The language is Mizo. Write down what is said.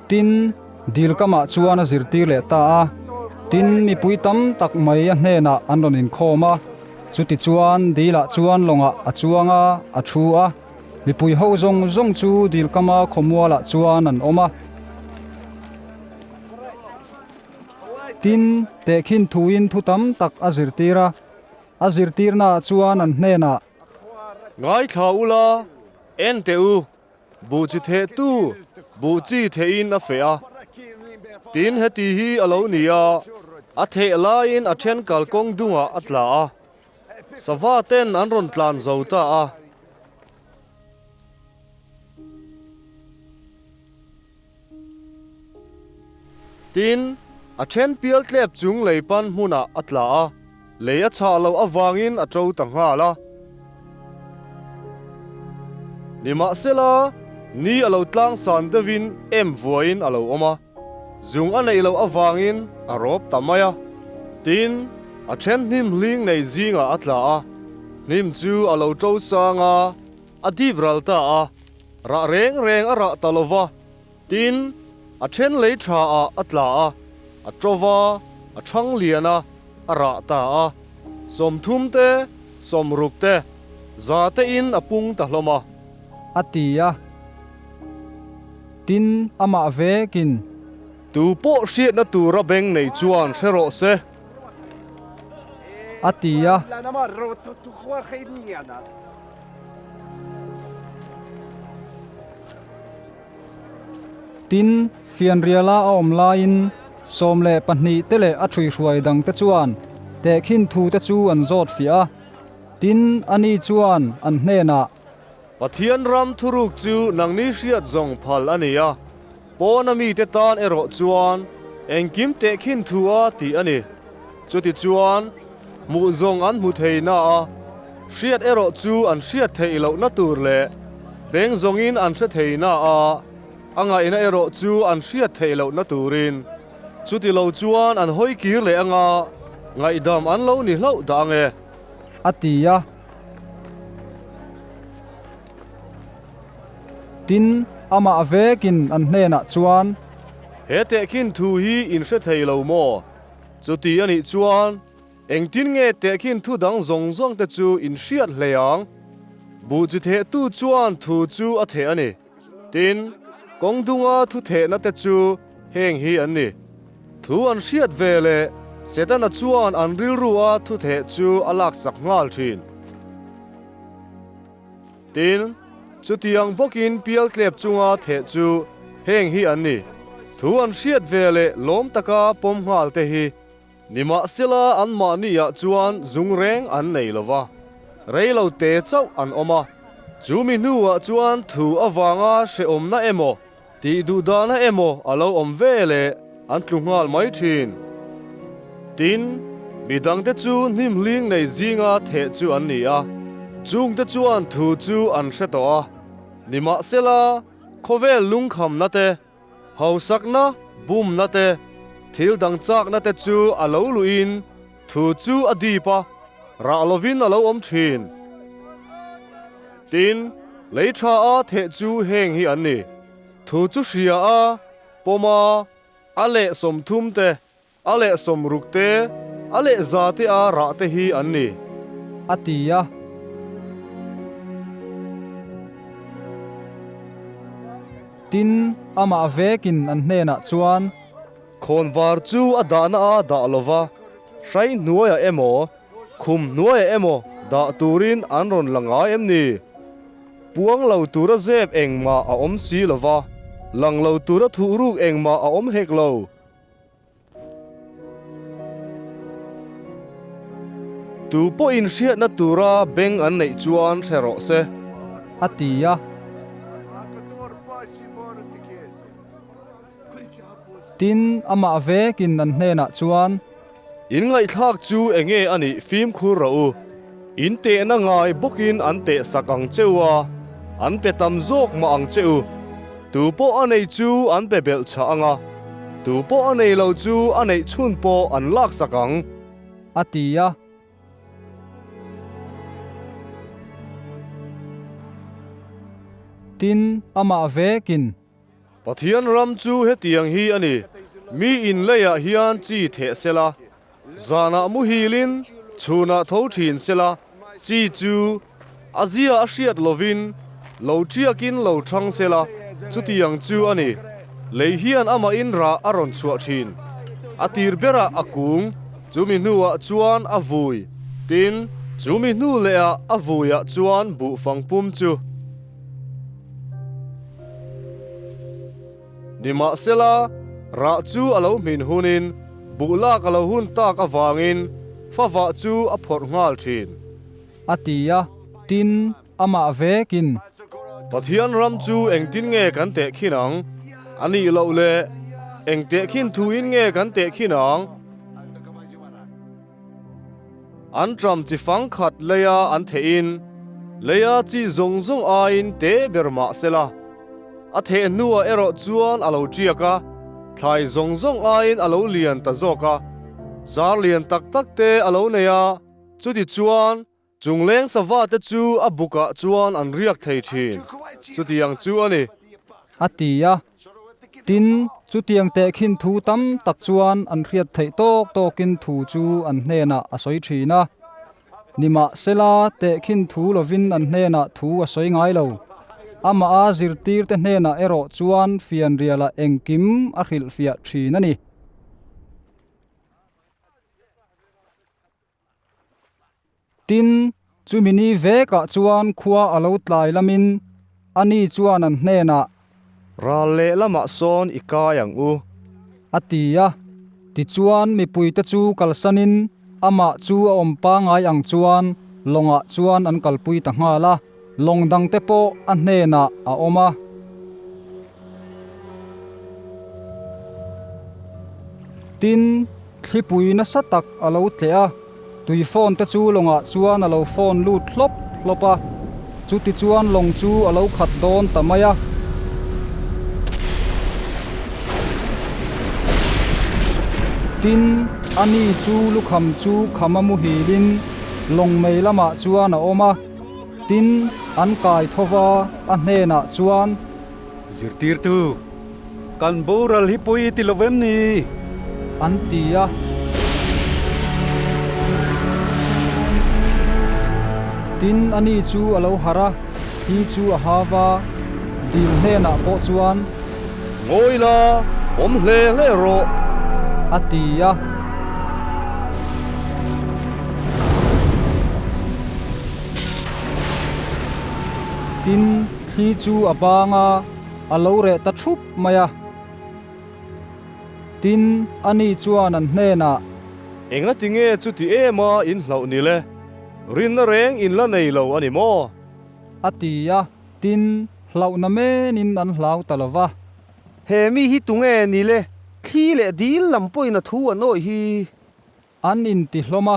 Tin, dil kamah chuan a zirtir leh ta a. Tin, mipui tam tak mai a hnenah an rawn inkhawm a. Chutichuan, dilah chuan lawngah a chuang a, a thu a. Mipui ho zawng zawng chu dil kama khawmualah chuan an awm a. Tin, tehkhin thuin thu tam tak a zirtir a. A zirtirnaah chuan an hnenah. Ngaithla ula, en teh u, buh chi thehtu buh chi theihin a feh a. Tin, heti hi a lo ni a, a theh laiin a then kalkawng dungah a tla a, sava ten an rawn tlan zo ta a. Tin, a then pial tlep chung lei pan hmunah a tla a, lei a chhah loh avangin a to ta nghal a. Nimahsela, ni a lo tlang san deuhin em vuaiin a lo awm a, zung a neih loh avangin a rawp ta mai a. Tin, a then hnim hling nei zingah a tla a, hnim chu a lo to sang a, a dip ral ta a, rah reng reng a rah ta lo va. Tin, a then lei tha ah a tla a, a to va, a thang lian a, a rah ta a. 30 te, 60 te, za te in a pung ta hlawm a. A ti a. Tin, amah vekin. Tu pawh hriatna tura beng nei chuan hre rawh se. A ti a. Tin, fianriala a awm laiin 12 te leh a ṭhuihruai dangte chuan tehkhin thute chu an zawt fiah a. Tin, ani chuan an hnenah. Pathian ram thuruk chu nangni hriat zawng phal a ni a, pawna mite tan erawh chuan engkim tehkhin thu a tih a ni. Chutichuan, hmuh zawng an hmu thei na a, hriat erawh chu an hriat theih lohna tur leh beng zawngin an hre thei na a, a ngaihna erawh chu an hriat theih lohna turin. Chuti lo chuan an hawi kir leh anga ngaihdam an lo ni hlauh dah ang e. A ti a. Tin, amah vekin an hnenah chuan. He tehkhin thu hi in hre thei lo maw? Chuti a nih chuan, engtin nge tehkhin thu dang zawng zawng te chu in hriat hlei ang? Buh chi thehtu chuan thu chu a theh a ni. Tin, kawng dunga thu thehna te chu heng hi an ni. Thu an hriat ve leh Setana chuan an rilrua thu theh chu a laksak nghal thin. Tin, chutiang bawkin pialtlep chunga theh chu heng hi an ni, thu an hriat ve leh lawm taka pawm nghal te hi. Nimahsela anmahniah chuan zung reng an nei lo va, rei lo te chauh an awm a. Chu mi hnuah chuan thu avanga hrehawmna emaw, tih duhdahna emaw a lo awm ve leh an tlu nghal mai thin. Tin, mi dangte chu hnim hling nei zinga theh chu an ni a, chungte chuan thu chu an hre tawh a. Nimahsela, khawvel lungkhamna te, hausakna, bumna te, thil dang chakna te chu a lo luhin thu chu a dip a, rah lovin a lo awm thin. Tin, lei tha a theh chu heng hi an ni, thu chu hria a, pawm a, a leh 30 te, a leh 60 te, a leh 100 te a rah te hi an ni. A ti a. Tin, amah vekin an hnenah chuan. Khawnvar chu a dahna a dah lova, hrai hnuaiah emaw, Khum hnuaiah emaw dah turin an rawn la ngai em ni? Puang lo tura zep engmah a awm si lo va, lang lo tura thuhruk engmah a awm hek lo. Tu pawhin hriatna tura beng an neih chuan hre rawh se. A ti a. Tin, amah vekin an hnenah chuan. In ngaihthlak chu enge a nih fimkhur rawh u. In tehna ngai bawkin an teh sak ang che u a, an pe tam zawk mah ang che u. Tu pawh a nei chu an pe belh chhah ang a, tu pawh a nei lo chu a neih chhun pawh an lak sak ang. A ti a. Tin, amah vekin. Pathian ram chu hetiang hi a ni, mi in leiah hian chi theh sela, zanah muhilin chhunah tho thin sela, chi chu a zia a hriat lovin lo ṭiakin lo ṭhang sela, chutiang chu a ni. Lei hian amahin rah a rawn chhuah ṭhin. A tir berah a kung, chumi hnuah chuan a vui, tin, chumi hnu lehah a vuiah chuan buhfang pum chu. Nimahsela, rah chu a lo hmin hunin buh lak a lo hun tak avangin favah chu a phawrh nghal thin. A ti a, tin, amah vekin. Pathian ram chu engtin nge kan tehkhin ang? A nih loh le, eng tehkhin thuin nge kan tehkhin ang? An ṭam chi fang khat leia an theihin, leia chi zawng zawng aiin te ber mah sela, a theh hnuah erawh chuan a lo ṭiak a, thlai zawng zawng aiin a lo lian ta zawk a, zar lian tak tak te a lo nei a, chuti chuan Chungleng sava te chu a bukah chuan an riak thei thin, chutiang chu a ni. A ti a. Tin, chutiang tehkhin thu tam tak chuan an hriat theih tawk tawkin thu chu an hnenah a sawi thin a. Nimahsela, tehkhin thu lovin an hnenah thu a sawi ngai lo. Amah a zirtirte hnenah erawh chuan fianrialah engkim a hrilhfiah thin a ni. Tin, chumi ni vekah chuan khua a lo tlai lamin ani chuan an hnenah. Ral leh lamah sawn i kai ang u. A ti a. Tichuan mipuite chu kalsanin amah chu a awm pangai ang chuan lawngah chuan an kalpui ta nghal a, lawng dangte pawh a hnenah a awm a. Tin, Thlipui nasa tak a lo tleh a, tui phone te chu lawngah chuan a lo phone lut hlawp hlawp a, chuti chuan lawng chu a lo khat dawn ta mai a. Tin, ani chu lukham chu khama muhilin lawng mei lamah chuan a awm a, tin, an kai tho va, a hnenah chuan. Zirtirtu, kan boral hi pawi ti lo vem ni? An ti a. Tin, ani chu a lo harh a, thi chu a hau va, dil hnenah pawh chuan. Ngawi la, awm hle hle rawh. A ti a. Tin, Thli chu a bang a, a lo reh ta thup mai a. Tin, ani chuan an hnenah. Enga tinge chuti em a in hlauh ni le? Rinna reng in la nei lo a ni maw? A ti a, tin, hlauhna menin an hlau ta lo va. He mi hi tunge ni le? Thli leh dil lam pawhin a thu an awih hi. An inti hlawm a.